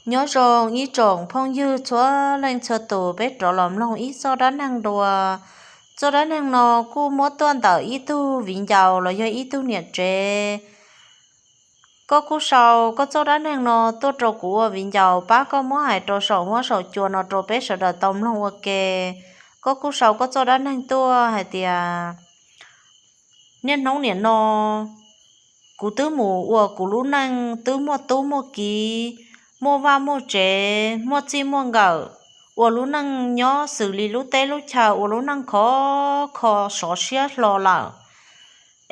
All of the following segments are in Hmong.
Nyob zoo ib tsoom phooj ywg txhua leej txhua tus, peb rov los mloog ib txoj dab neeg dua. Txoj dab neeg no kuj muab tuaj ntawm ib tug viv ncaus los yog ib tug niam tsev. Koj kuj sau koj txoj dab neeg no tuaj rau kuv ua viv ncaus pab koj muab hais rau saum huab saum cua no rau peb sawv daws tau mloog ua ke. Koj kuj sau koj txoj dab neeg tuaj hais tias, niaj hnub niam no kuv twb mus ua kuv lub neej twb muaj tub muaj kiv, muaj vaj muaj tsev, muaj txij muaj nkawm, ua lub neej nyob xws li lub teb lub chaw, ua lub neej khov kho sov siab hlo lawm.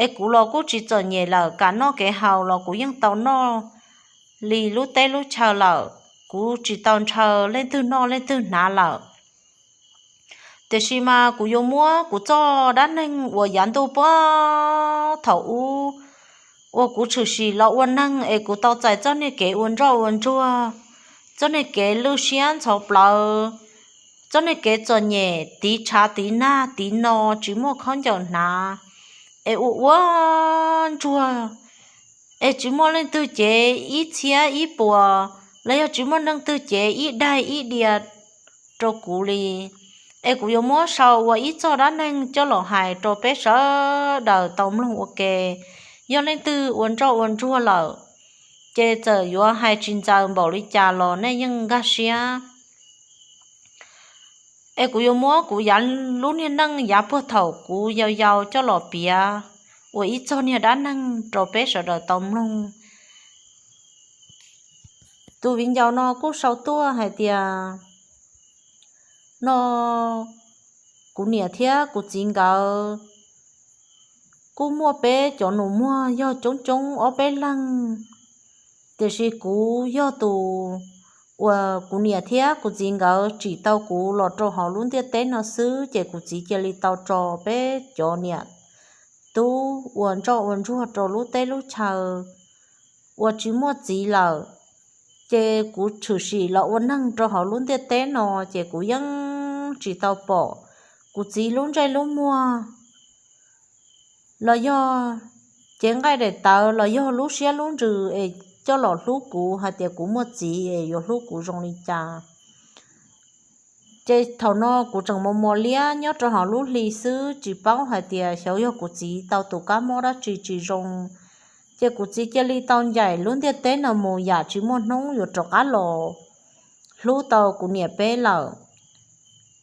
Es kuv los kuj tsis txom nyem lawm, kev noj kev haus los kuv yeej tau noj li lub teb lub chaw lawm, kuv tsis tau ntshaw leej twg noj leej twg hnav lawm. Tiam sis mas kuv yuav muab kuv txoj dab neeg uas yav ntuj puag thaum ub uas kuv tshwm sim los ua neeg es kuv tau txais txoj niag kev ua ntsoj ua ntsuag, txoj niag kev lwj siab ntxhov plawv, txoj niag kev txom nyem tiv tshav tiv nag tiv no tsis muaj khaub ncaws hnav, es ua ua ntsuag, es tsis muaj leej twg cev ib txhiab ib puas, los yog tsis muaj leej twg cev ib daig ib diav rau kuv li. Es kuv yuav muab sau ua ib txoj dab neeg coj los hais rau peb sawv daws tau mloog ua ke. Yog leej twg ua ntsoj ua ntsuag lawm, ces txawm yuav hais tsis ntxaws npaum li cas los nej yeej nkag siab. Es kuv yuav muab kuv yav lub niag neej yav puag thaum kuv yau yau coj los piav ua ib txoj niag dab neeg rau peb sawv daws tau mloog. Tus viv ncaus no kuj sau tuaj hais tias, no kuv niam thiab kuv txiv nkawd kuj muaj peb cov nus muag yog coob coob ob peb leeg, tiam sis kuv yog tus uas kuv niam thiab kuv txiv nkawd tsim tau kuv los rau hauv lub ntiaj teb no xwb, ces kuv txiv cia li tau tso peb cov niam tub ua ntsoj ua ntsuag rau lub teb lub chaw uas tsis muaj txiv lawm. Ces kuv tshwm sim los ua neeg rau hauv lub ntiaj teb no, ces kuv yeej tsis tau pom kuv txiv lub ntsej lub muag los yog cev nqaij daim tawv los yog lub siab lub ntsws es coj los hlub kuv hais tias kuv muaj txiv es yuav hlub kuv zoo li cas. Ces thaum no kuv tseem mos mos liab nyob rau hauv lub hli xwb, tsis paub hais tias xyov yog kuv txiv tau tus kab mob dab tsi tsis zoo. Ces kuv txiv cia li tau ncaim lub ntiaj teb no mus, yam tsis muaj hnub yuav rov qab los hlub tau kuv niam peb lawm,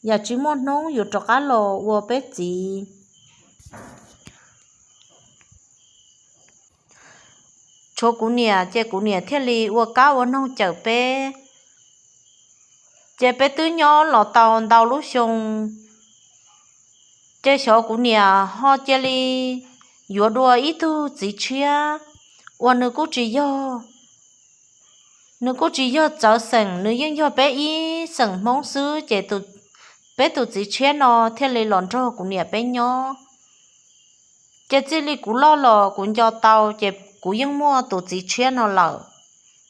yam tsis muaj hnub yuav rov qab los ua peb txiv. Tshuav kuv niam, ces kuv niam thiaj li ua kab ua noog cawm peb. Ces peb twb nyob los tau ntau lub xyoo, ces xyov kuv niam ho cia li yuav dua ib tug txiv tshiab uas nws kuj tsis yog, nws kuj tsis yog txawv xeem, nws yeej yog peb ib xeem Hmoob xwb, ces peb tus txiv tshiab no thiaj li los nrog kuv niam peb nyob. Ces txij li kuv loj los kuv nco tau, ces kuv yeej muaj tus txiv tshiab no lawm.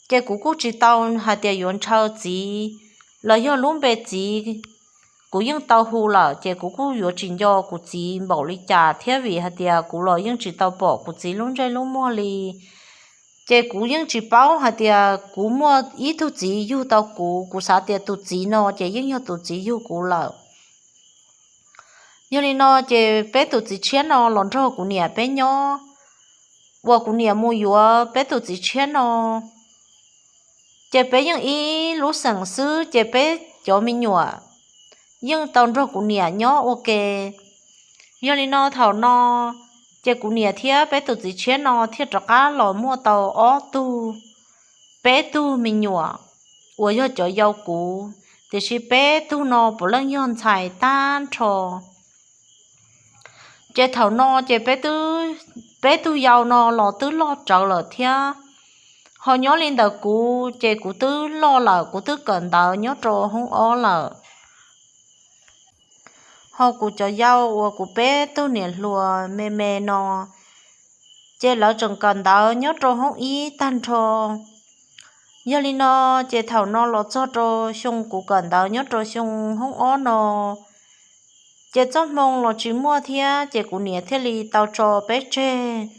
Ces kuv kuj tsis tau hais tias yuav ntshaw txiv los yog lub npe txiv, kuv yeej tau hu lawm, ces kuv kuj yuav tsis nco kuv txiv npaum li cas thiab, vim hais tias kuv los yeej tsis tau pom kuv txiv lub ntsej lub muag li. Ces kuv yeej tsis paub hais tias kuv muaj ib tug txiv yug tau kuv, kuv xav tias tus txiv no ces yeej yog tus txiv yug kuv lawm. Yog li no ces peb tus txiv tshiab no los nrog kuv niam peb nyob, uas kuv niam mus yuav peb tus txiv tshiab no, ces peb yeej ib lub xeem xwb, ces peb cov me nyuam yeej tau nrog kuv niam nyob ua ke. Yog li no thaum no, ces kuv niam thiab peb tus txiv tshiab no thiaj rov qab los muaj tau ob tug, peb tug me nyuam uas yog cov yau kuv, tiam sis peb tug no puav leej yog ntxhais tag nrho. Ces thaum no ces peb tug yau no los twb loj tsawv lawm thiab. Ho nyob li ntawm kuv ces kuv twb loj lawm, kuv twb kawm ntawv nyob rau hoob ob lawm. Ho kuv cov yau uas kuv peb tug niam hluas me me no, ces lawv tseem kawm ntawv nyob rau hoob ib tag nrho. Yog li no, ces thaum no los txog rau xyoo kuv kawm ntawv nyob rau xyoo hoob ob no, ces txoj hmoo los tsis muaj thiab, ces kuv niam thiaj li tau tso peb tseg.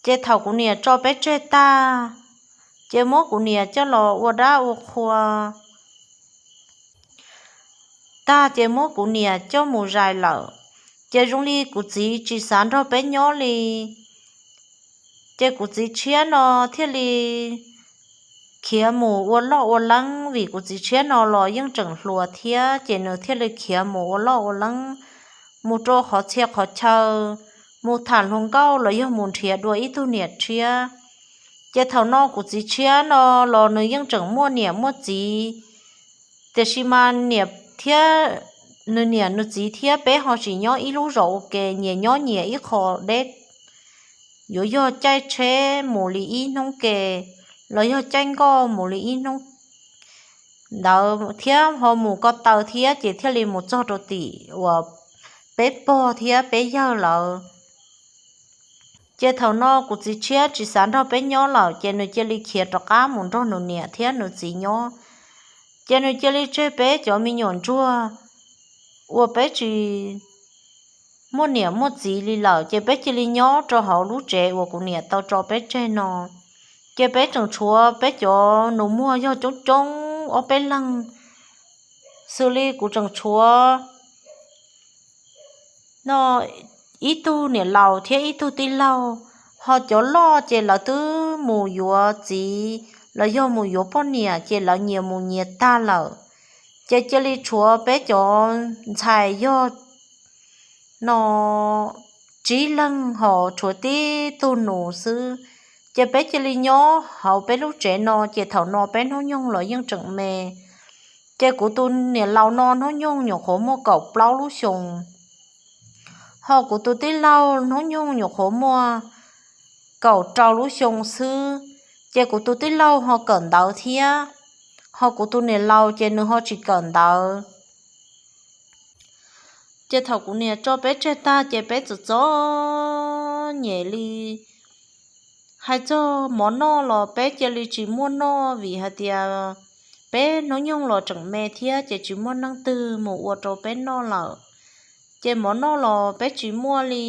Ces thaum kuv niam tso peb tseg tag, Ces muab kuv niam coj los ua dab ua qhua tag ces muab kuv niam coj mus zais lawm. Ces zoo li kuv txiv tsis xav nrog peb nyob li, ces kuv txiv tshiab no thiaj li khiav mus ua loj ua leeb, vim kuv txiv tshiab no los yeej tseem hluas thiab, ces nws thiaj li khiav mus ua loj ua leeb, mus rau qhov txhia qhov chaw, mus tham hluas nkauj los yog mus nrhiav dua ib tug niam tshiab. Ces thaum no kuv txiv tshiab no los nws yeej tseem muaj niam muaj txiv, tiam sis mas niam thiab, nws niam nws txiv thiab peb ho tsis nyob ib lub zos ua ke, nyias nyob nyias ib qho deb. Yuav yog caij tsheb mus li ib hnub ke, los yog caij nkoj mus li ib hnub ntawd thiab, ho mus ko taw thiab, ces thiaj li mus txog rau tim uas peb pog thiab peb yawg lawm. Ces thaum no kuv txiv tshiab tsis xav nrog peb nyob lawm, ces nws cia li khiav rov qab mus nrog nws niam thiab nws txiv nyob. Ces nws cia li tseg peb cov me nyuam ntsuag uas peb tsis muaj niam muaj txiv li lawm, ces peb cia li nyob rau hauv lub tsev uas kuv niam tau tso peb tseg no. Ces peb tseem tshuav peb cov nus muag yog coob coob ob peb leeg, xws li kuv tseem tshuav no ib tug niam laus thiab ib tug tij laug, ho cov loj ces lawv twb mus yuav txiv los yog mus yuav poj niam, ces lawv nyias mus nyias tag lawm. Ces cia li tshuav peb cov ntxhais yog no tsib leeg ho tshuav tib tug nus xwb. Ces peb cia li nyob hauv peb lub tsev no, ces thaum no peb hnub nyoog los yeej tseem me. Ces kuv tus niam laus no hnub nyoog nyuam qhuav muaj kaum plaub lub xyoo, ho kuv tus tij laug hnub nyoog nyuam qhuav muaj kaum rau lub xyoo xwb. Ces kuv tus tij laug ho kawm ntawv thiab, ho kuv tus niam laus ces nws ho tsis kawm ntawv. Ces thaum kuv niam tso peb tseg tag ces peb txom txom nyem li. Hais txog mov noj los peb cia li tsis muaj noj, vim hais tias peb hnub nyoog los tseem me thiab, ces tsis muaj neeg twg mus ua rau peb noj lawm. Ces mov noj los peb tsis muaj li.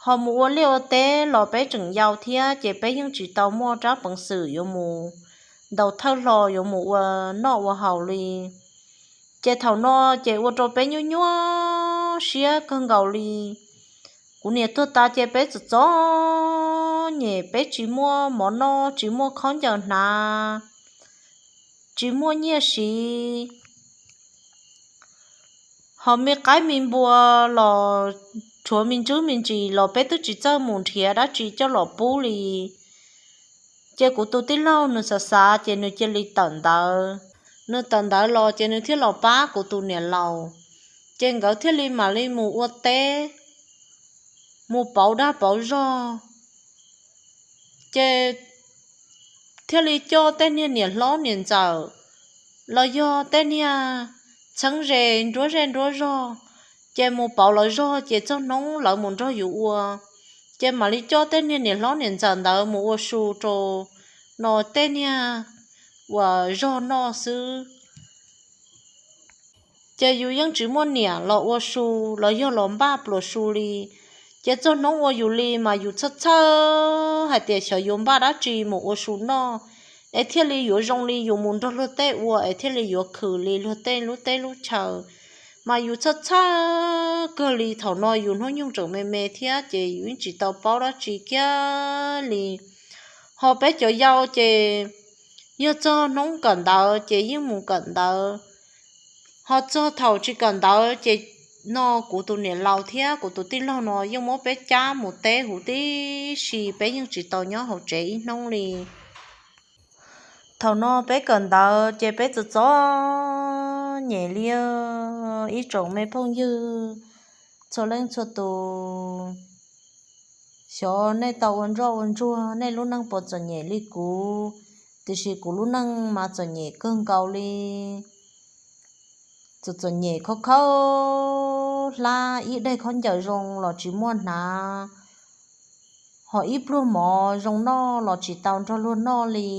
Ho mus ua liaj ua teb los peb tseem yau thiab, ces peb yeej tsis tau muaj rab peev xwm yuav mus ntaus thawj hlo yuav mus ua noj ua haus li. Ces thaum no ces ua rau peb nyuaj nyuaj siab kawg nkaus li. Kuv niam tuag tas ces peb txom txom nyem, peb tsis muaj mov noj, tsis muaj khaub ncaws hnav, tsis muaj nyiaj siv. Ho me qaib me npua los tshuav me ntsis me ntsis los peb twb tsis txawj mus nrhiav dab tsi coj los pub li. Ces kuv tus tij laug nws xav xav ces nws cia li tawm ntawv. Nws tawm ntawv los ces nws thiaj los pab kuv tus niam laus, ces nkawd thiaj li mam li mus ua teb, mus pauv dag pauv zog. Ces thiaj li coj tej niag niam hlob niam ntxawm los yog tej niag txheeb ze nruab zej nruab zog, ces mus pauv lawv zog, ces txog hnub lawv mus nrog yus ua, ces mam li coj tej niag niam hlob niam ntxawm ntawd mus ua su rau no tej niag uas zog noj xwb. Ces yus yeej tsis muaj niam los ua su los yog los npaj pluas su li. Ces txog hnub ua yus li mas yus txhawj txhawj hais tias xyov yuav npaj dab tsi mus ua su noj, es thiaj li yuav zoo li yus mus nrog luag tej ua, es thiaj li yuav khwm li luag tej lub teb lub chaw. Mas yus txhawj txhawj kawg li, thaum no yus hnub nyoog tseem me me thiab, ces yus yeej tsis tau paub dab tsi kiag li. Ho peb cov yau ces yog txog hnub kawm ntawv ces yeej mus kawm ntawv. Ho txog thaum tsis kawm ntawv ces no kuv tus niam laus thiab kuv tus tij laug no yeej muab peb cab mus teb huv tib si, peb yeej tsis tau nyob hauv tsev ib hnub li. Thaum no peb kawm ntawv ces peb txom txom nyem li. Ib tsoom me phooj ywg txhua leej txhua tus, xyov nej tau ua ntsoj ua ntsuag, nej lub neej puas txom nyem li kuv, tiam sis kuv lub neej mas txom nyem kawg nkaus li. Txom txom nyem khaub khaub hlab, ib daig khaub ncaws zoo los tsis muaj hnav, ho ib pluag mov zoo noj los tsis tau nrog luag noj li.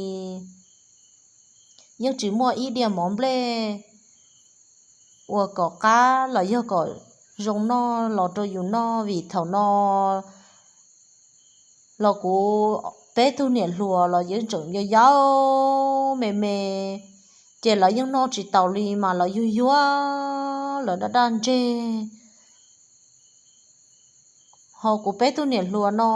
Yeej tsis muaj ib diav mov nplej uas kom qab los yog kom zoo noj los rau yus noj, vim thaum no los kuv peb tug niam hluas los yeej tseem yau yau me me, ces lawv yeej noj tsis taus li mas lawv yuag yuag, lawv daj daj ntseg. Ho kuv peb tug niam hluas no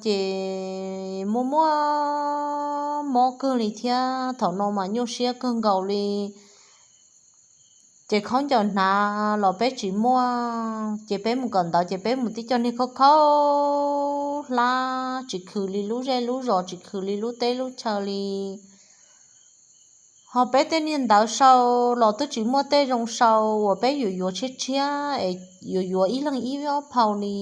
ces muaj muaj mob kawg li thiab, thaum no mas nyuaj siab kawg nkaus li. Ces khaub ncaws hnav los peb tsis muaj, ces peb mus kawm ntawv ces peb mus tib co niag khaub khaub hlab, tsis khwv li lub zej lub zos, tsis khwv li lub teb lub chaw li. Ho peb tej niag ntawv sau los twb tsis muaj tej zoo sau uas peb yuav yuav tshiab tshiab es yuav yuav ib leeg ib ob phau li.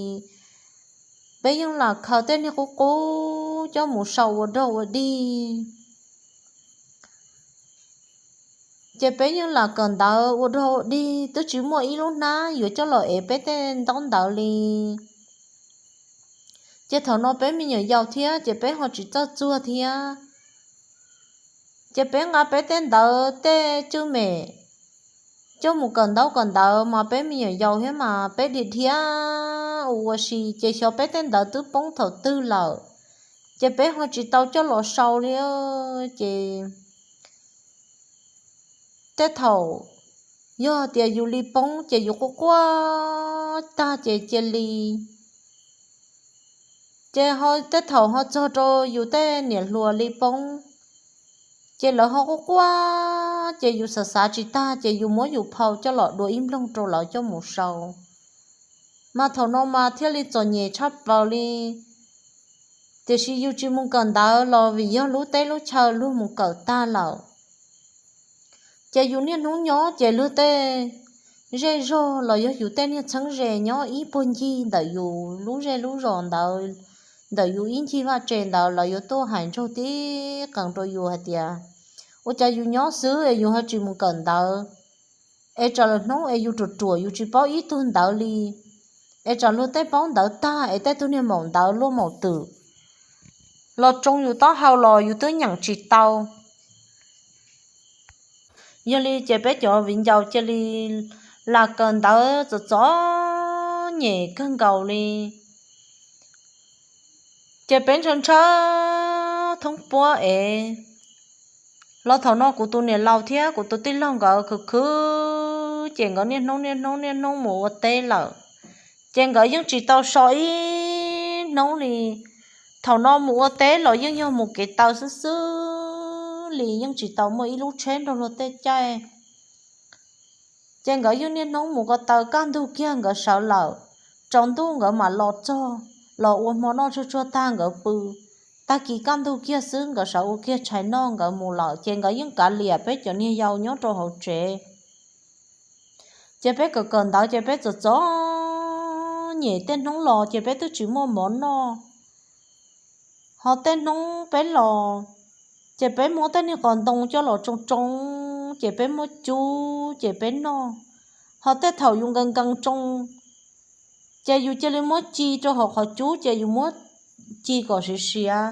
Peb yeej lam khaws tej niag qub qub coj mus sau ua dog ua dig. Ces peb yeej lam kawm ntawv ua dog ua dig, twb tsis muaj ib lub hnab yuav coj los ev peb tej ntaub ntawv li. Ces thaum no peb me nyuam yaus thiab ces peb ho tsis txawj txuag thiab. Ces peb nqa peb tej ntawv tej cwj mem coj mus kawm ntaub kawm ntawv mas peb me nyuam yaus thiab mas peb dhia dhia ua ua si, ces xyov peb tej ntawv twb poob thaum twg lawm, ces peb ho tsis tau coj los sau li. Ces tej thaum yog tias yus li poob ces yus quaj quaj tag ces cia li. Ces tej thaum ho txog rau yus tej niam hluas li poob, ces lawv ho quaj quaj, ces yus xav xav tsis tag ces yus muab yus phau coj los dua ib nploog rau lawv coj mus sau. Mas thaum no mas thiaj li txom nyem tshaj plaws li. Tiam sis yus tsis mus kawm ntawv los vim yog lub teb lub chaw luag mus kawm tag lawm. Ces yus niaj hnub nyob ces luag tej zej zog los yog yus tej niag txheeb ze nyob ib puag ncig ntawm yus lub zej lub zos ntawd, ntawm yus ib ncig vaj tse ntawd, lawv yuav tuaj hais ntsuj tib qees rau yus hais tias, ua cas yus nyob xwb es yus ho tsis mus kawm ntawv, es tsam lwm hnub es yus ruam ruam yus tsis paub ib tug ntawv li, es tsam luag tej paub ntawv tag es tej tug niag maum ntawv luaj maum twm los tsoo yus taub hau los yus twb nyeem tsis tau. Yog li ces peb cov viv ncaus cia li lam kawm ntawv txom txom nyem kawg nkaus li. Ces peb ntshaw ntshaw thoob puab es los thaum no kuv tus niam laus thiab kuv tus tij laug nkawd khwv khwv, ces nkawd niaj hnub niaj hnub niaj hnub mus ua teb lawm. Ces nkawd yeej tsis tau so ib hnub li. Thaum no mus ua teb los yeej yog mus kev taw xwb xwb li, yeej tsis tau muaj ib lub tsheb nrog luag tej caij. Ces nkawd yeej niaj hnub mus ko taw, kaj ntug kiag nkawd sawv lawm, tsaus ntuj nkawd mam los txog, los ua hmo noj tsuag tsuag tag nkawd pw. Tag kis kaj ntug kiag xwb nkawd sawv ua kiag tshais noj nkawd mus lawm, ces nkawd yeej kav liam peb cov niag yau nyob rau hauv tsev. Ces peb kawm kawm ntawv ces peb txom txom nyem, tej hnub los ces peb twb tsis muaj mov noj. Ho tej hnub peb los, ces peb muab tej niag qos ntoo coj los tsoo tsoo, ces peb muab cub ces peb noj. Ho tej thaum yus nkees nkees tsoo, ces yus cia li muab ci rau hauv qhov cub, ces yus muab ci kom siav siav,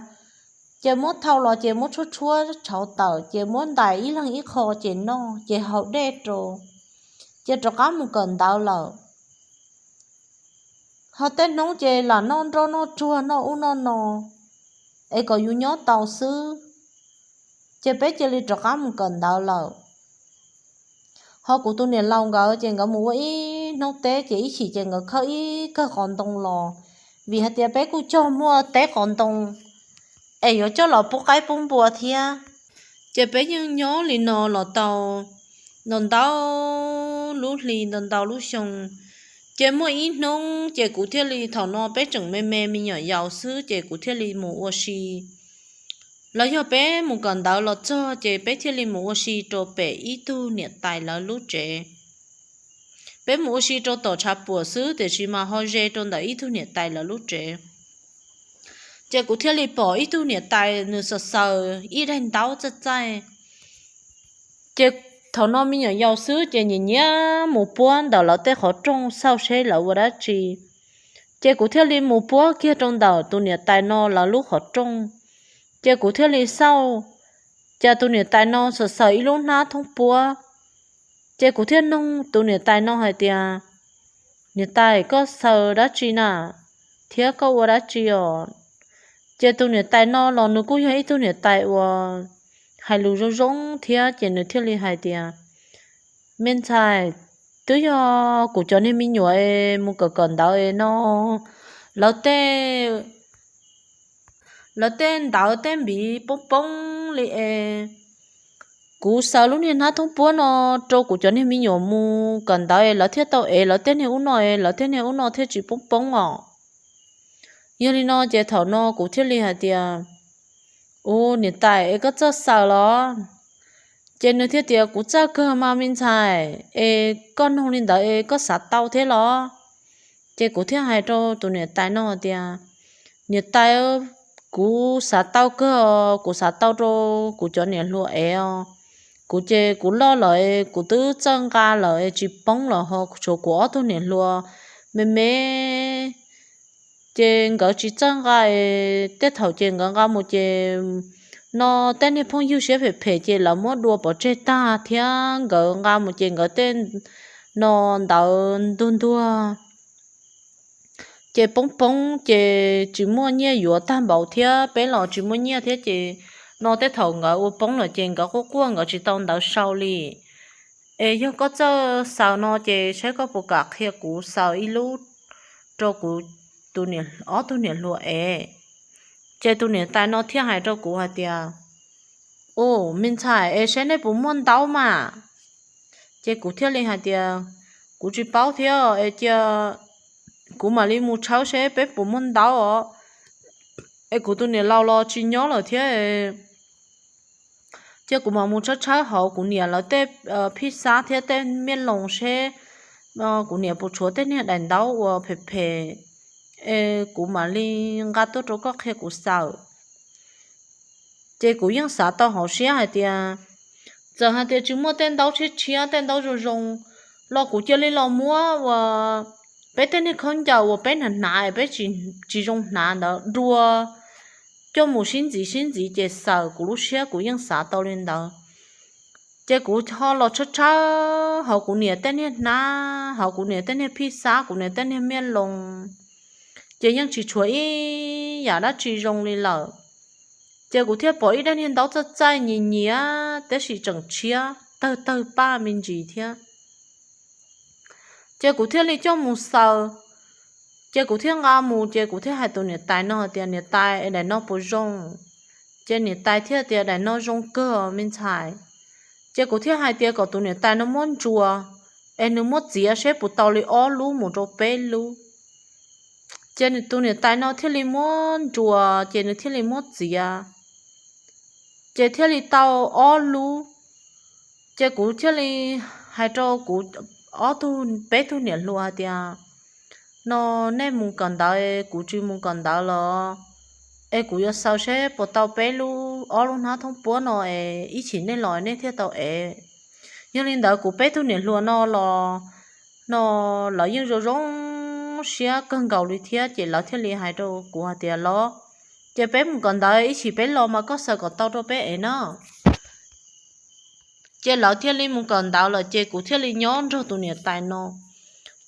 ces muab thau los ces muab tshuab tshuab tshauv tawm, ces muab ntais ib leeg ib qho ces noj, ces haus dej rau, ces rov qab mus kawm ntawv lawm. Ho tej hnub ces lam noj nroj noj tsuag noj ub noj no, es kom yus nyob tau xwb, ces peb cia li rov qab mus kawm ntawv lawm. Ho kuv tus niam laus nkawd ces nkawd mus ua ib hnub teb, ces ib chim ces nkawd khawb ib kawg qos ntoo los, vim hais tias peb kuj cog muaj teb qos ntoo, es yuav coj los pub qaib pub npua thiab. Ces peb yeej nyob li no los tau ntau ntau lub hli ntau ntau lub xyoo. Ces muaj ib hnub ces kuv thiaj li, thaum no peb tseem me me me nyuam yaus xwb, ces kuv thiaj li mus ua si. Los yog peb mus kawm ntawv los txog ces peb thiaj li mus ua si rau pem ib tug niam tais lawv lub tsev. Peb mus ua si rau tom tshav puam xwb, tiam sis mas ho ze rau ntawm ib tug niam tais lawv lub tsev. Ces kuv thiaj li pom ib tug niam tais nws xaws xaws ib daim ntaub txaij txaij. Ces thaum no me nyuam yaus xwb ces nyiam nyiam mus puab ntawm lawv tej qhov rooj xauj seb lawv ua dab tsi. Ces kuv thiaj li mus puab kiag rau ntawm tus niam tais no lawv lub qhov rooj. Ces kuv thiaj li xauj, cas tus niam tais no xaws xaws ib lub hnab thoob puab. Ces kuv thiaj noog tus niam tais no hais tias, niam tais, koj xaws dab tsi na, thiab koj ua dab tsi os? Ces tus niam tais no los nws kuj yog ib tug niam tais uas hais lus zoo zoo thiab, ces nws thiaj li hais tias, Me ntxhais, twb yog kuv cov niag me nyuam es mus kawm kawm ntawv es no, lawv tej lawv tej ntawv tej npiv poob poob li es kuv xaws lub niag hnab thoob puab no rau kuv cov niag me nyuam mus kawm ntawv es lawv thiaj tau ev lawv tej niag ub no es lawv tej niag ub no thiaj tsis poob poob os. Yog li no ces thaum no kuv thiaj li hais tias, Ua niam tais es koj txawj xaws los? Ces nws thiaj tias, Kuv txawj kawg mas me ntxhais, es koj noog li ntawd es koj xav tau thiab los? Ces kuv thiaj hais rau tus niam tais no tias, Niam tais, kuv xav tau kawg, kuv xav tau rau kuv cov niam hluas ev os. Kuv ces kuv loj lawm, kuv twb txawj nqa lawm tsis poob lawm, ho tshuav kuv ob tug niam hluas me me ces nkawd tsis txawj nqa, tej thaum ces nkawd nqa mus ces no tej niag phooj ywg siab phem phem ces lawv muab dua pov tseg tag thiab nkawd nqa mus ces nkawd tej no ntawd ntuag ntuag ces poob poob ces tsis muaj nyiaj yuav tag npaum thiab peb los tsis muaj nyiaj thiab ces no tej thaum nkawd ua poob lawm ces nkawd quaj quaj nkawd tsis tau ntawv sau li. Es yog koj txawj xaws no ces saib koj puas kam qhia kuv xaws ib lub rau kuv tus niam, ob tug niam hluas ev. Ces tus niam tais no thiaj hais rau kuv hais tias, Ua me ntxhais, es saib nej puas muaj ntaub mas? Ces kuv thiaj li hais tias, Kuv tsis paub thiab es cia kuv mam li mus tshawb seb peb puas muaj ntaub os. Es kuv tus niam laus los tsis nyob lawm thiab, cia kuv mam mus tshawb tshawb hauv kuv niam lawv tej phij xab thiab tej miaj loos seb kuv niam puas tshuav tej niag daim ntaub uas phem phem es kuv mam li nqa tuaj rau koj qhia kuv xaws. Ces kuv yeej xav tau hauv siab hais tias, txawm hais tias tsis muaj tej ntaub tshiab tshiab tej ntaub zoo zoo los kuv cia li los muab uas peb tej niag khaub ncaws uas peb hnav hnav peb tsis zoo hnav ntawd dua coj mus sib ntxiv sib ntxiv ces xaws, kuv lub siab kuv yeej xav tau li ntawd. Ces kuv ho los tshawb tshawb hauv kuv niam tej niag hnab, hauv kuv niam tej niag phij xab, kuv niam tej niag miaj loos, ces yeej tsis tshuav ib yam dab tsi zoo li lawm. Ces kuv thiaj pom ib daim niag ntaub txaij txaij nyias nyias tab sis tseem tshiab tawg tawg paj me ntsis thiab. Ces kuv thiaj li coj mus xaws. Ces kuv thiaj nqa mus ces kuv thiaj hais tus niam tais no tias, Niam tais, es daim no puas zoo? Ces niam tais thiaj tias, Daim no zoo kawg me ntxhais. Ces kuv thiaj hais tias kom tus niam tais no muab ntsuas, es nws muab txiav seb puas tau li ob lub mus rau peb lub. Ces tus niam tais no thiaj li muab ntsuas ces nws thiaj li muab txiav, ces thiaj li tau ob lub. Ces kuv thiaj li hais rau kuv ob tug, peb tug niam hluas hais tias, No nej mus kawm ntawv, kuv tsis mus kawm ntawv los, es kuv yuav xaws seb puas tau peb lub, ob lub hnab thoob puab no es ib chim nej los nej thiaj tau ev. Yog li ntawd kuv peb tug niam hluas no los, no lawv yeej zoo zoo siab kawg nkaus li thiab ces lawv thiaj li hais rau kuv hais tias, Los, ces peb mus kawm ntawv ib chim peb los mas koj xaws kom tau rau peb ev na. Ces lawv thiaj li mus kawm ntawv lawm ces kuv thiaj li nyob nrog tus niam tais no.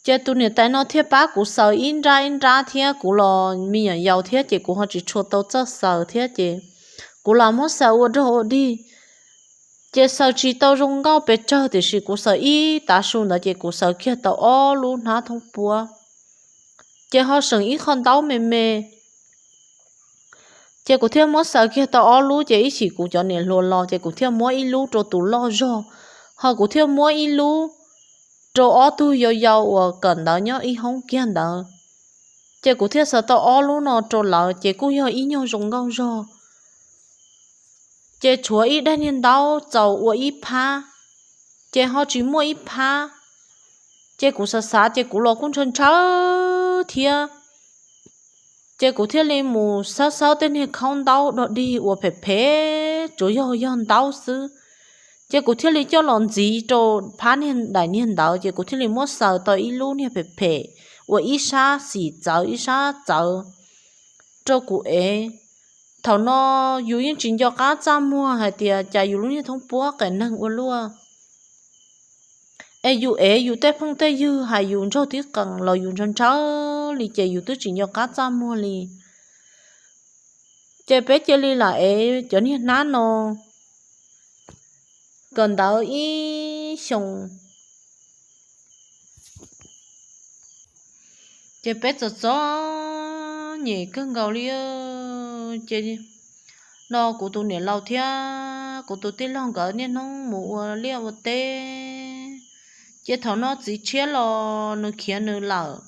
Ces tus niam tais no thiaj pab kuv xaws ib nrab ib nrab thiab kuv los me nyuam yaus thiab ces kuv ho tsis tshua tau txawj xaws thiab ces kuv los muab xaws ua dog ua dig. Ces xaws tsis tau zoo nkauj pes tsawg tiam sis kuv xaws ib tav su ntawd ces kuv xaws kiag tau ob lub hnab thoob puab. Ces ho seem ib qho ntaub me me. Ces kuv thiaj muab xaws kiag tau ob lub ces ib chim kuv cov niam hluas los ces kuv thiaj muab ib lub rau tus loj zog, ho kuv thiaj muab ib lub rau ob tug yau yau uas kawm ntawv nyob ib hoob kiag ntawd. Ces kuv thiaj xaws tau ob lub no rau lawv ces kuj yog ib nyuag zoo nkauj zog. Ces tshuav ib daim niag ntaub txaus ua ib phab, ces ho tsis muaj ib phab. Ces kuv xav xav ces kuv los kuj ntshaw ntshaw thiab. Ces kuv thiaj li mus xawb xawb tej niag khaub ntaub dog dig uas phem phem tsuas yog yog ntaub xwb. Ces kuv thiaj li coj los ntxiv rau phab niag daim niag ntawd ces kuv thiaj li muab xaws tau ib lub niag phem phem uas ib sab xim txawv ib sab txawv rau kuv ev. Thaum no yus yeej tsis nco qab txaj muag hais tias cas yus lub niag thoob puab qes neeg ua luaj. Es yus ev yus tej phooj tej ywg hais yus nraug tib qees los yus ntshaw ntshaw li ces yus twb tsis nco qab txaj muag li. Ces peb cia li lam ev cov niag hnab no kawm ntawv ib xyoos. Ces peb txom txom nyem kawg nkaus li. Ces no kuv tus niam laus thiab kuv tus tij laug nkawd niaj hnub mus ua liaj ua teb. Ces thaum no txiv tshiab los nws khiav nws lawm,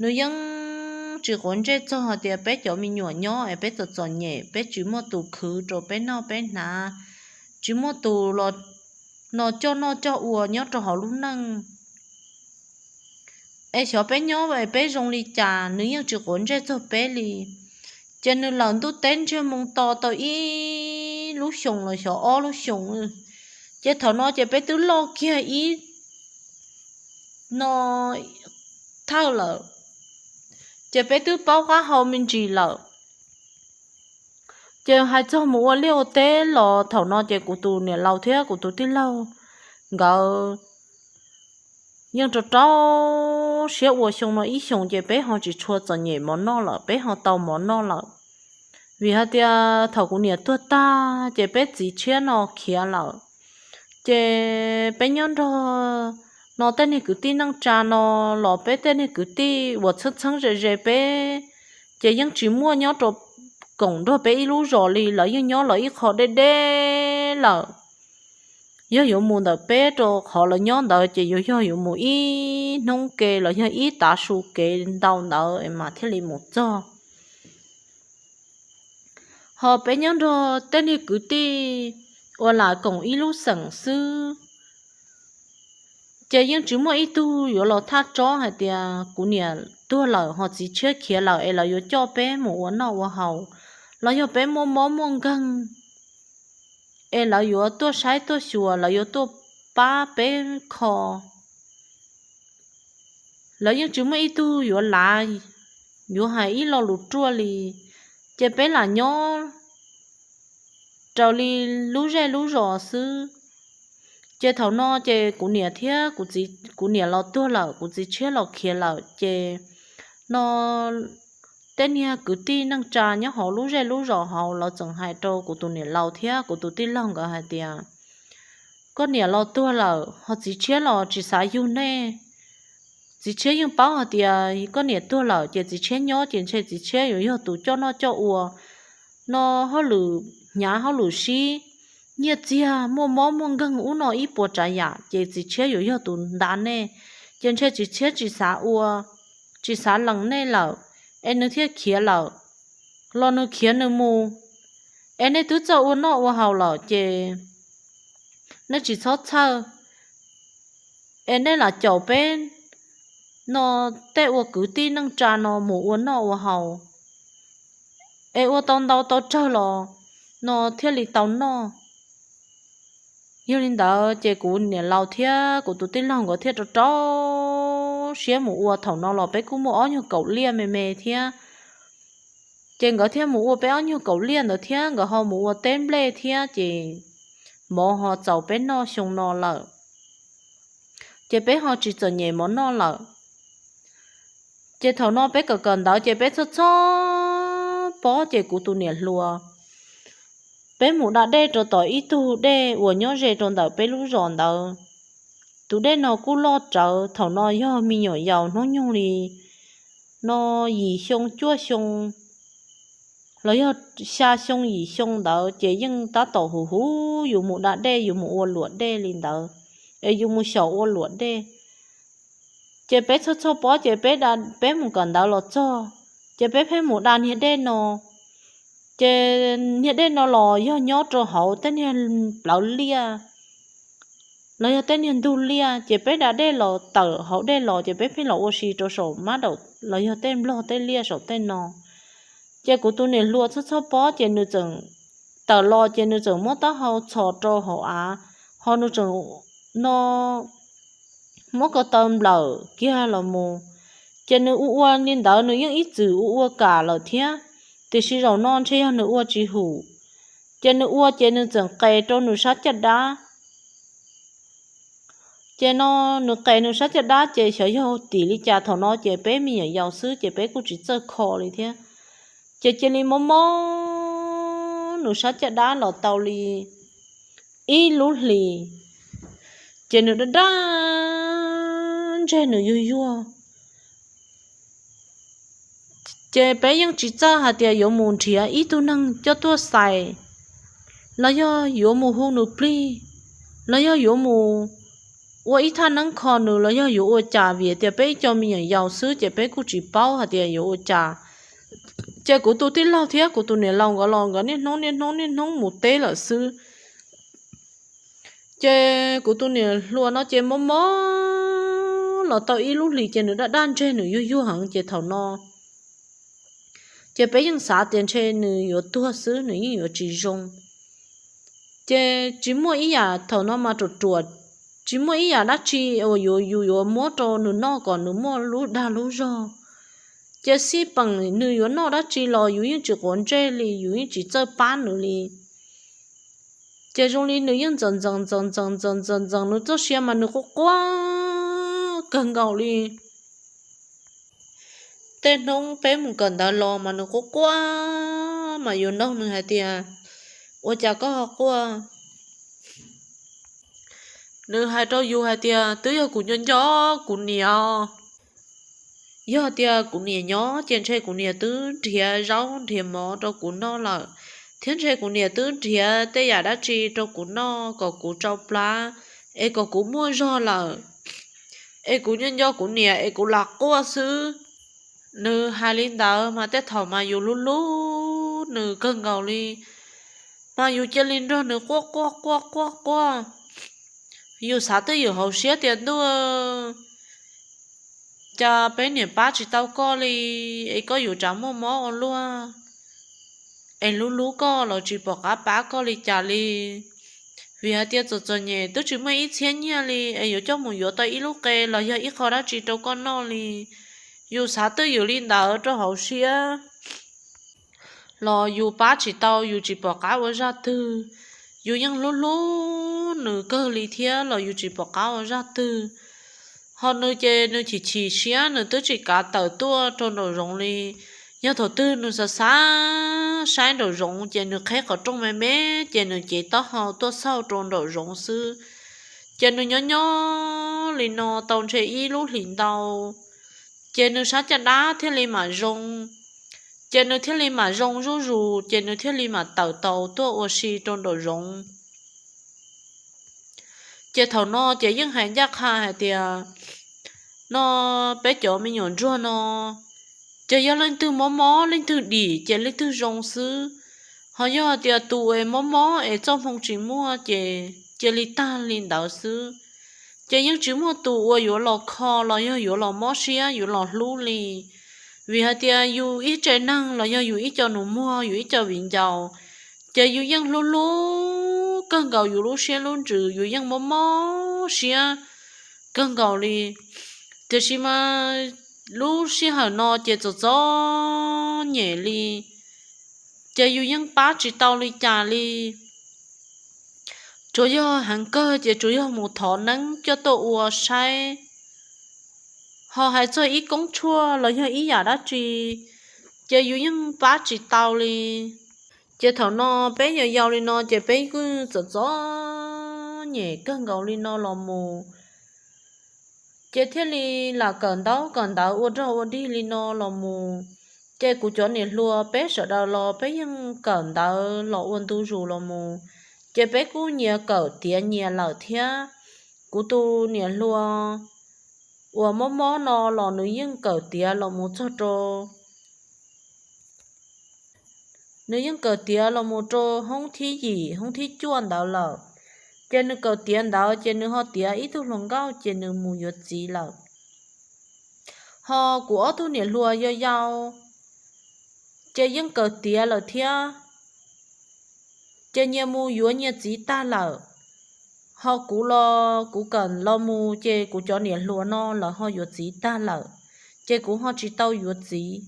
nws yeej tsis quav ntsej txog hais tias peb cov me nyuam nyob es peb txom txom nyem, peb tsis muaj tus khwv rau peb noj peb hnav, tsis muaj tus los no coj noj coj ua nyob rau hauv lub neej. Es xyov peb nyob es peb zoo li cas, nws yeej tsis quav ntsej txog peb li. Ces nws lawm ntuj teb ntsiag moo to tau ib lub xyoos los xyov ob lub xyoos. Ces thaum no ces peb twb loj kiag ib no thawj lawm, ces peb twb paub qab hau me ntsis lawm. Ces hais txog mus ua liaj ua teb los thaum no ces kuv tus niam laus thiab kuv tus tij laug nkawd yeej rau rau siab ua xyoo no ib xyoos ces peb ho tsis tshua txom nyem mov noj lawm, peb ho tau mov noj lawm. Vim hais tias thaum kuv niam tuag tag ces peb txiv tshiab no khiav lawm. Ces peb nyob nrog no tej niag kwv tij neej tsa no los peb tej niag kwv tij uas txheeb txheeb ze ze peb, ces yeej tsis muaj nyob rau koom nrog peb ib lub zos li, lawv yeej nyob lawv ib qho deb deb lawm. Yog yuav mus ntawm peb rau qhov lawv nyob ntawd ces yuav yog yuav mus ib hnub ke los yog ib tav su kev ntau ntawd mas thiaj li mus txog. Ho peb nyob nrog tej niag kwv tij uas lam koom ib lub xeem xwb, ces yeej tsis muaj ib tug yuav los thaj tsob hais tias kuv niam tuag lawm ho txiv tshiab khiav lawm es lawv yuav coj peb mus ua noj ua haus, los yog peb muaj mob muaj nkeeg es lawv yuav tuaj saib tuaj xyuas, lawv yuav tuaj pab peb kho. Lawv yeej tsis muaj ib tug yuav lav, yuav hais ib lo lus ruaj li, ces peb lam nyob raws li lub zej lub zos xwb. Ces thaum no ces kuv niam thiab kuv niam los tuag lawm, kuv txiv tshiab los khiav lawm, ces no tej niag kwv tij neej tsa nyob hauv lub zej lub zos hauv lawv txawm hais rau kuv tus niam laus thiab kuv tus tij laug nkawd hais tias, koj niam los tuag lawm ho txiv tshiab los tsis xav yug nej. Txiv tshiab yeej paub hais tias koj niam tuag lawm ces txiv tshiab nyob ces ntshe txiv tshiab yuav yog tus coj noj coj ua, no hauj lwm hnyav hauj lwm sib, nyiaj txiag muaj mob muaj nkeeg ub no ib puas tsav yam ces txiv tshiab yuav yog tus ntav nej, ces ntshe txiv tshiab tsis xav ua, tsis xav lees nej lawm, es nws thiaj khiav lawm, los nws khiav nws mus, es nej twb txawj ua noj ua haus lawm ces nej tsis txhob txhawj, es nej lam caum peb no tej ua kwv tij neej tsa no mus ua noj ua haus, es ua tau ntau tau tsawg los no thiaj li tau noj. Yog li ntawd ces kuv niam laus thiab kuv tus tij laug nkawd thiaj rau rau siab mus ua, thaum no los peb kuj muaj ob nyuag kaum liaj me me thiab. Ces nkawd thiaj mus ua peb ob nyuag kaum liaj ntawd thiab, nkawd ho mus ua teb nplej thiab ces mov ho txaus peb noj xyoo no lawm, ces peb ho tsis txom nyem mov noj lawm. Ces thaum no peb kawm kawm ntawv ces peb txhob txhob pob ces kuv tus niam hluas, peb mus da dej rau tom ib tug dej uas nyob ze rau ntawm peb lub zos ntawd. Tus dej no kuj loj rawv, thaum no yog me nyuam yaus hnub nyoog li no yim xyoo cuaj xyoo los yog xya xyoo yim xyoo ntawd ces yeej tab tom huv huv yus mus da dej, yus mus ua luam dej li ntawd, es yus mus xyaum ua luam dej. Ces peb txhob txhob pob ces peb, peb mus kawm ntawv los txog, ces peb pheej mus da niag dej no. Ces niag dej no los yog nyob rau hauv tej niag plawv liaj los yog tej niag ntug liaj, ces peb da dej los tawm hauv dej los ces peb pheej los ua si rau saum mab daum los yog tej nplog tej liaj saum tej no. Ces kuv tus niam hluas txhob txhob pob ces nws txawm tawm los ces nws txawm muab taub hau txhos rau hauv av, ho nws txawm no muab ko taw nplawm kiag los mus. Ces nws ua ua li ntawd nws yeej ib txwm ua ua kam lawm thiab, tiam sis zaum no ntshe yog nws ua tsis hum, ces nws ua ces nws txawm qes rau nws sab caj dab. Ces no nws qes nws sab caj dab ces xyov yog tim li cas, thaum no ces peb me nyuam yaus xwb ces peb kuj tsis txawj kho li thiab. Ces cia li mob mob nws sab caj dab los tau li ib lub hlis, ces nws daj daj ntseg, nws yuag yuag. Ces peb yeej tsis txawj hais tias yuav mus nrhiav ib tug neeg coj tuaj xais, los yog yuav mus hu nws plig, los yog yuav mus ua ib thaj neeb kho nws, los yog yuav ua cas, vim tias peb ib co me nyuam yaus xwb ces peb kuj tsis paub hais tias yuav ua cas. Ces kuv tus tij laug thiab kuv tus niam laus nkawd los nkawd niaj hnub niaj hnub niaj hnub mus teb lawm xwb. Ces kuv tus niam hluas no ces mob mob los tau ib lub hlis ces nws daj daj ntseg, nws yuag yuag heev. Ces thaum no ces peb yeej xav tias ntshe nws yuav tuag xwb, nws yeej yuav tsis zoo. Ces tsis muaj ib yam, thaum no mas ruam ruam, tsis muaj ib yam dab tsi uas yus yuav muab rau nws noj kom nws muaj lub dag lub zog. Ces xij peem nws yuav noj dab tsi los yus yeej tsis quav ntsej li, yus yeej tsis txawj pab nws li. Ces zoo li nws yeej ntxeev ntxeev ntxeev ntxeev ntxeev ntxeev ntxeev, nws txoj sia mas nws quaj quaj kawg nkaus li. Tej hnub peb mus kawm ntawv los mas nws quaj quaj, mas yus nug nws hais tias, ua cas koj ho quaj? Nws hais rau yus hais tias, twb yog kuv nco nco kuv niam. Yog tias kuv niam nyob ces ntshe kuv niam twb nrhiav zaub nrhiav mov rau kuv noj lawm, thiab ntshe kuv niam twb nrhiav tej yam dab tsi rau kuv noj kom kuv tsau plab, es kom kuv muaj zog lawm, es kuv nco nco kuv niam es kuv lam quaj xwb. Nws hais li ntawd mas tej thaum mas yus hlub hlub nws kawg nkaus li, mas yus cia li nrog nws quaj quaj quaj quaj quaj. Yus xav twj ywm hauv siab tias, ntuj, cas peb niam pab tsis tau koj li, es koj yuav tsum muaj mob ua luaj, es hlub hlub koj los tsis pom qab pab koj li cas li. Vim hais tias txom txom nyem twb tsis muaj ib txhiab nyiaj li es yuav coj mus yuav tau ib lub qe los yog ib qho dab tsi rau koj noj li. Yus xav twj ywm li ntawd rau hauv siab los yus pab tsis tau, yus tsis pom qab ua zaj twg. Yus yeej hlub hlub nws kawg li thiab los yus tsis pom qab ua zaj twg. Ho nws ces nws chim chim siab, nws twb tsis kav tawm tuaj rau nraum zoov li. Yog thaum twg nws xav xav saib nraum zoov ces nws qheb qhov rooj me me, ces nws cev taub hau tuaj xauj rau nraum zoov xwb. Ces nws nyob nyob li no tau ntshe ib lub hlis ntau, ces nws sab caj dab thiaj li mam zoo. Ces nws thiaj li mam zoo zuj zus, ces nws thiaj li mam tawm taus tuaj ua si rau nraum zoov. Ces thaum no ces yeej hais ncaj qha hais tias, no, peb cov me nyuam ntsuag no, ces yog leej twg mob mob leej twg dim ces leej twg zoo xwb. Ho yog tias tus es mob mob es txoj hmoo tsis muaj ces cia li tag li ntawd xwb. Ces yeej tsis muaj tus uas yuav los kho los yog yuav los mob siab yuav los hlub li. Vim hais tias yus ib tsev neeg los yog yus ib co nus muag, yus ib co viv ncaus, ces yus yeej hlub hlub kawg nkaus yus lub siab lub ntsws, yus yeej mob mob siab kawg nkaus li. Tiam sis mas lub sij hawm no ces txom txom nyem li, ces yus yeej pab tsis tau li cas li. Tsuas yog heev kawg ces tsuas yog mus thov neeb coj tuaj ua saib. Ho hais txog ib koob tshuaj los yog ib yam dab tsi, ces yus yeej pab tsis tau li. Ces thaum no peb yau yau li no ces peb kuj txom txom nyem kawg nkaus li no los mus, ces thiaj li lam kawm ntaub kawm ntawv ua rog ua dig li no los mus. Ces kuv cov niam hluas peb sawv daws los peb yeej kawm ntawv los ua ntu zus los mus, ces peb kuj nyias kawm tiav nyias lawm thiab. Kuv tus niam hluas uas mob mob no los nws yeej kawm tiav los mus txog rau, nws yeej kawm tiav los mus rau hoob thib yim hoob thib cuaj ntawd lawm. Ces nws kawm tiav ntawd ces nws ho tiav ib tug hluas nkauj ces nws mus yuav txiv lawm. Ho kuv ob tug niam hluas yau yau ces yeej kawm tiav lawm thiab, ces nyias mus yuav nyias txiv tag lawm. Ho kuv los kuv kawm los mus ces kuv cov niam hluas no lawv ho yuav txiv tag lawm, ces kuv ho tsis tau yuav txiv.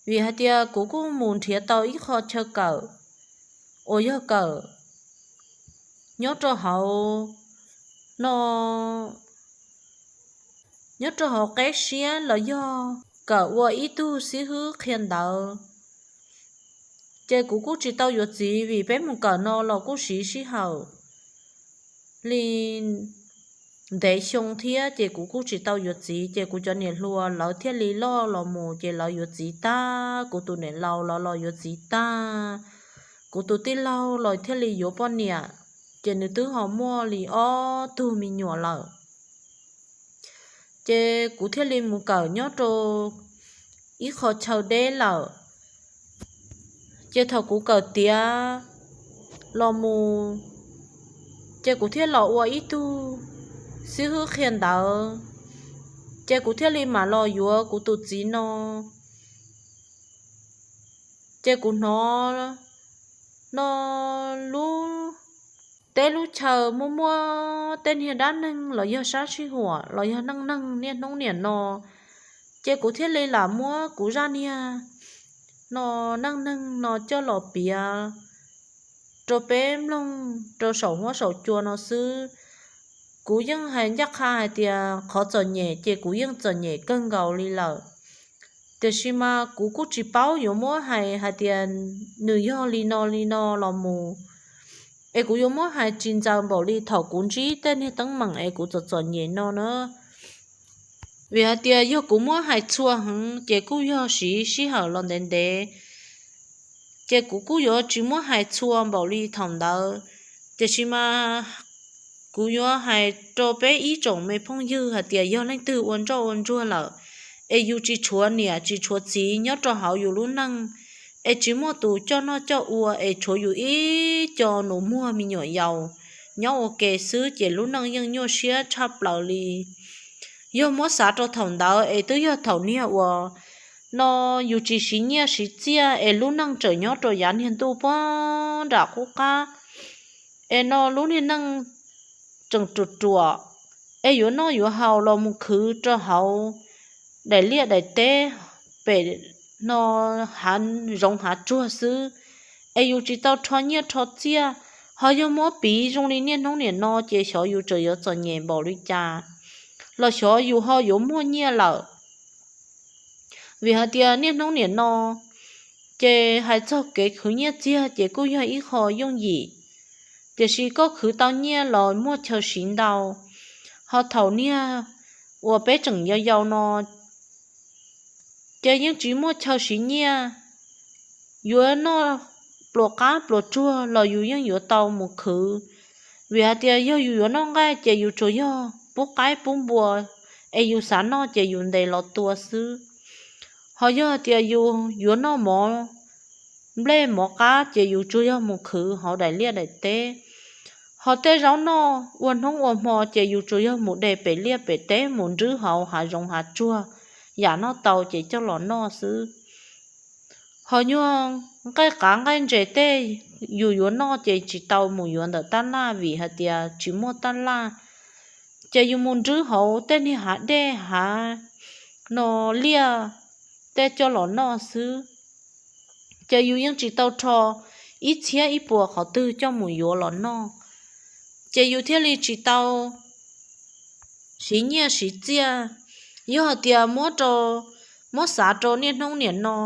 Vim hais tias kuv kuj mus nrhiav tau ib qho chaw kawm uas yog kawm nyob rau hauv no, nyob rau hauv qeb siab los yog kawm ua ib tug xib hwb qhia ntawv. Ces kuv kuj tsis tau yuav txiv vim peb mus kawm no los kuj siv sij hawm li ntev xyoo thiab, ces kuv kuj tsis tau yuav txiv. Ces kuv cov niam hluas lawv thiaj li loj los mus, ces lawv yuav txiv tag, kuv tus niam laus los los yuav txiv tag, kuv tus tij laug los thiaj li yuav poj niam, ces nws twb ho muaj li ob tug me nyuam lawm. Ces kuv thiaj li mus kawm nyob rau ib qho chaw deb lawm. Ces thaum kuv kawm tiav los mus, ces kuv thiaj los ua ib tug xib hwb qhia ntawv. Ces kuv thiaj li mam los yuav kuv tus txiv no. Ces kuv hnov no lub teb lub chaw muaj muaj tej niag dab neeg los yog sab sij huam los yog neej neeg niaj hnub niam no, ces kuv thiaj li lam muab kuv zaj niag no neej neeg no coj los piav rau peb mloog rau saum huab saum cua no xwb. Kuv yeej hais ncaj qha hais tias qhov txom nyem ces kuv yeej txom nyem kawg nkaus li lawm. Tiam sis mas kuv kuj tsis paub yuav muab hais hais tias nws yog li no li no los mus, es kuv yuav muab hais tsis ntxaws npaum li thaum kuv ntsib tej niag teeb meem es kuv txom txom nyem no na. Vim hais tias yog kuv muab hais txhua heev ces kuj yog siv sij hawm los ntev ntev, ces kuv kuj yuav tsis muab hais txhua npaum li thaum ntawd. Tiam sis mas kuv yuav hais rau peb ib tsoom me phooj ywg hais tias yog leej twg ua ntsoj ua ntsuag lawm, es yus tsis tshuav niam tsis tshuav txiv nyob rau hauv yus lub neej, es tsis muaj tus coj noj coj ua, es tshuav yus ib co nus muag me nyuam yaus nyob ua ke xwb, ces lub neej yeej nyuaj siab tshaj plaws li. Yog muab xav rau thaum ntawd es twb yog thaum niag uas no yus tsis siv nyiaj siv txiaj es lub neej tseem nyob rau yav niag ntuj puag nram qub qab, es no lub niag neej tseem ruam ruam, es yuav noj yuav haus los mus khwv rau hauv daim liaj daim teb pem no hav zoov hav tsuag xwb, es yus tsis tau rho nyiaj rho txiaj. Ho yog muab piv zoo li niaj hnub niam no ces xyov yus tseem yuav txom nyem npaum li cas, los xyov yus ho yuav muaj nyiaj lawm. Vim hais tias niaj hnub niam no ces hais txog kev khwv nyiaj txiag ces kuj yog ib qho yooj yim, tiam sis koj khwv tau nyiaj los muaj chaw siv ntau. Ho thaum niag uas peb tseem yau yau no ces yeej tsis muaj chaw siv nyiaj, yuav noj pluas qab pluas tsuag los yus yeej yuav tau mus khwv. Vim hais tias yog yus yuav noj nqaij ces yus tsuas yog pub qaib pub npua, es yus xav noj ces yus ntes los tua xwb. Ho yog tias yus yuav noj mov nplej mov qab ces yus tsuas yog mus khwv hauv daim liaj daim teb. Ho tej zaub noj ua hnub ua hmo ces yus tsuas yog mus de pem liaj pem teb mus nrhiav hauv hav zoov hav tsuag, yam noj tau ces coj los noj xwb. Ho nyuag nqaij qav nqaij ntses tej yus yuav noj ces tsis tau mus yuav ntawm tab laj vim hais tias tsis muaj tab laj. Ces yus mus nrhiav hauv tej niag hav dej hav no liaj tej coj los noj xwb. Ces yus yeej tsis tau rho ib txhiab ib puas qhov twg coj mus yuav los noj, ces yus thiaj li tsis tau siv nyiaj siv txiaj. Yog hais tias muab rau, muab xav rau niaj hnub niam no,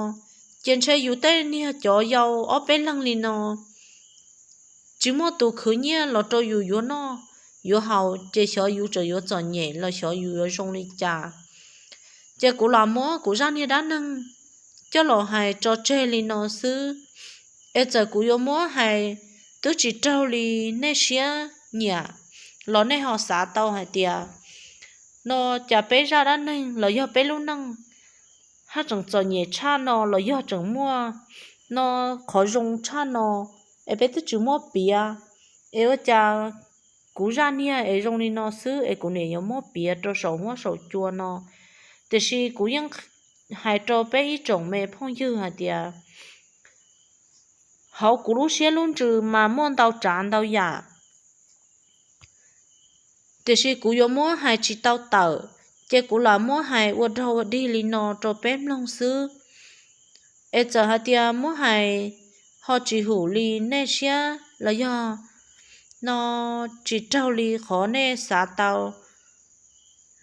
ces ntshe yus tej niag cov yau ob peb leeg li no tsis muaj tus khwv nyiaj los rau yus yuav noj yuav haus, ces xyov yus tseem yuav txom nyem los xyov yus yuav zoo li cas. Ces kuv los muab kuv zaj niag dab neeg coj los hais tso tseg li no xwb, es txawm kuv yuav muab hais twb tsis raug li nej siab nyiam los nej ho xav tau hais tias no cas peb zaj dab neeg los yog peb lub neej haj tseem txom nyem tshaj no los yog tseem muaj no qhov zoo tshaj no, es peb twb tsis muab piav, es ua cas kuv zaj niag es zoo li no xwb es kuv niam yuav muab piav rau saum huab saum cua no. Tiam sis kuv yeej hais rau peb ib tsoom me phooj ywg hais tias hauv kuv lub siab lub ntsws mas muaj ntau tsav ntau yam, tiam sis kuv yuav muab hais tsis tau tawm, ces kuv lam muab hais ua raug ua dig li no rau peb mloog xwb. Es txawm hais tias muab hais ho tsis hum li nej siab los yog no tsis raug li qhov nej xav tau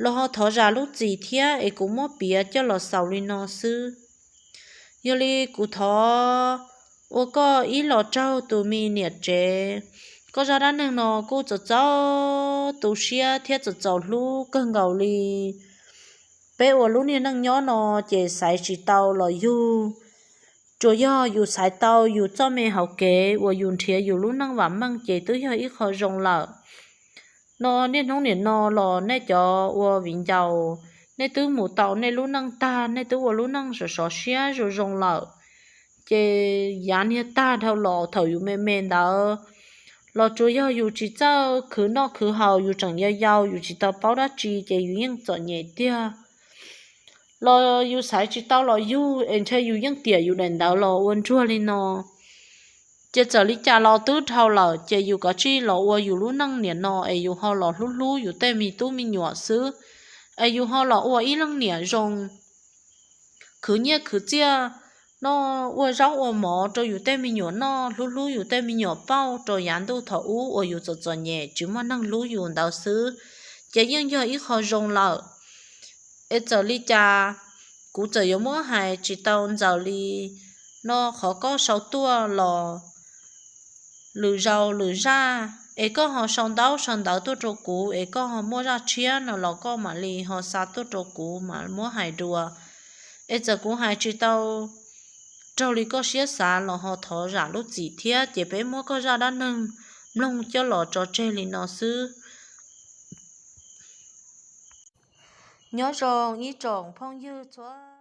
los ho thov zam lub txim thiab, es kuv muab piav coj los xaus li no xwb. Yog li kuv thov ua koj ib los raug tus me niam tsev. Koj zaj dab neeg no kuj txaus txaus tu siab thiab txaus txaus hlub kawg nkaus li. Peb ua lub niag neej nyob no ces xaiv tsis tau los yug, tsuas yog yus xaiv tau yus txoj me hauv kev uas yus nrhiav yus lub neej vam meej ces twb yog ib qho zoo lawm. No niaj hnub niam no los nej cov ua viv ncaus, nej twb mus tau nej lub neej tag, nej twb ua lub neej sov sov siab zoo zoo lawm, ces yav niag tag dhau los thaum yus me me ntawd los tsuas yog yus tsis txawj khwv noj khwv haus, yus tseem yau yau yus tsis tau paub dab tsi ces yus yeej txom nyem tiag. Los yus xaiv tsis tau los yug es ntshe yus yeej tiam yus daim ntawv los ua nruag li no. Ces txawm li cas los twb dhau lawm ces yus kav tsij los ua yus lub neej niam no es yus ho los hlub hlub yus tej me tub me nyuam xwb, es yus ho los ua ib leej niam zoo, khwv nyiaj khwv txiaj, noj ua zaub ua mov rau yus tej me nyuam noj, hlub hlub yus tej me nyuam pauj rau yav ntuj thaum ub uas yus txom txom nyem tsis muaj neeg hlub yus ntawd xwb, ces yeej yog ib qho zoo lawm. Es txawm li cas kuv txawm yuav muab hais tsis tau ntxaws li no, qhov koj sau tuaj los lwm zaus lwm zaj es koj ho sau ntaub sau ntawv tuaj rau kuv es koj ho muaj zaj tshiab no los koj mam li ho xa tuaj rau kuv mam muab hais dua. Es txawm kuv hais tsis tau raug li koj siab xav los ho thov zam lub txim thiab, ces peb muab koj zaj dab neeg mloog coj los tso tseg li no xwb. Nyob zoo ib tsoom phooj ywg txhua